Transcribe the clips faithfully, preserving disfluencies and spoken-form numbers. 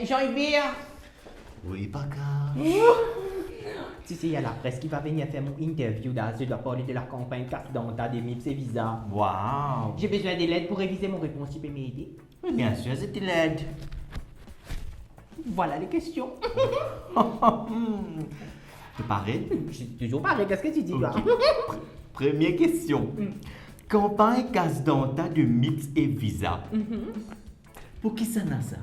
Jean-Hubert. Oui, Paca. Tu sais, il y a la presse qui va venir faire mon interview là. Je dois parler de la campagne Carte d'identité de Mips et Visa. Wow. J'ai besoin de l'aide pour réviser mon réponse. Tu peux m'aider ? Oui, bien sûr, je te l'aide. Voilà les questions. T'es paré ? Je suis toujours paré. Qu'est-ce que tu dis, toi ? Ok. Pr-, première question. Hmm. Campagne Carte d'identité de Mips et Visa. Mhm. Pou kisannla sa?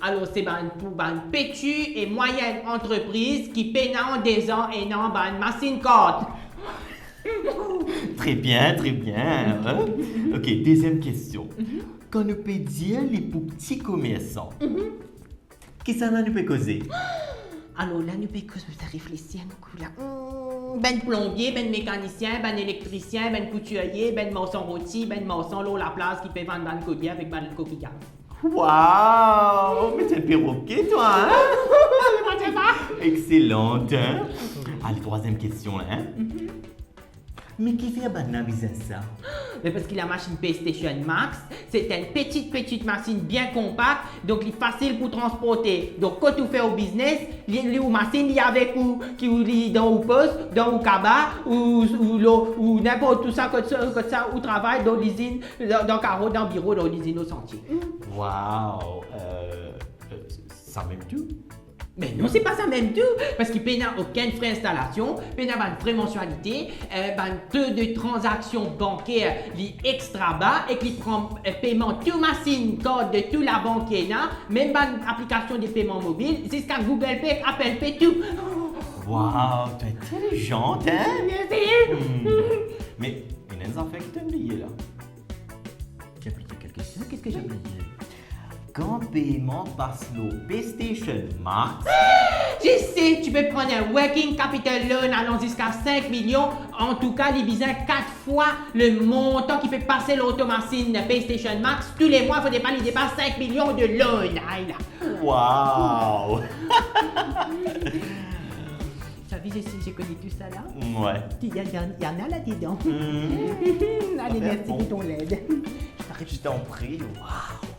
Alor, se bann, pou bann peti e mwayenn antrepriz ki pena an dezan ena bann masinn kart. Très bien, très bien, hein? Ok, deuxième question. Mhm. Kan nou pe dir li pou ti komersan, mhm, kisannla nou pe koze? Alor la, nou pe koz, mo reflesir enn kou la. Hmm, bann plonbie, bann mekanisien, bann elektrisien, bann koutirie, bann marsan roti, bann marsan lor laplaz ki pe vann bann kolie avek bann kokiya. Wow! Me to enn peroke, twa, hein? Exelan, hein? Ale, trwaziem kestion la, hein? Mhm. Me kifer bann la bizin sa? Me parski la masinn PayStation Max, se enn peti, peti masinn bien konpak, donk li fasil pou transporte. Donk, kot ou fer ou biznes, li, li ou masinn, li avek ou, ki ou li dan ou pos, dan ou kaba, ou, ou lo, ou ninport ousa, kot sa, kot sa ou travay, dan lizinn, dan, dan karo, dan biro, dan lizinn, o santie. Wow! Euh, euh, sa mem tou? Me non, se pa sa mem tou, parski pena okenn fre instalasion, pena bann fre mansialite, eh, bann to de tranzaksion banker li extra ba ek li pran, eh, peyman tou masinn kart de tou labank ki ena, mem bann aplikasion de peyman mobil, ziska Google Pay, Apple Pay, tou. Wow, to intelijan, hein? Mersi. Hmm. Me ena enn zafer ki to bliye la. Tu as oublié quelque chose? Qu'est-ce que j'ai oublié? Kan peyman pas lor PayStation Max. Je sais, tu peux prendre un working capital loan allant jusqu'à cinq millions. En tout cas, li bizin kat fwa le montan ki pe pase lor to masinn PayStation Max tou le mwa, fodre pa li depas cinq millions de loan. Ay la. Wow! T'as vu, je sais, je connais tout ça là. Ouais. Il y a, il y en a là-dedans. Hmm. Allez, merci pour ton aide. Je t'en prie. Wow.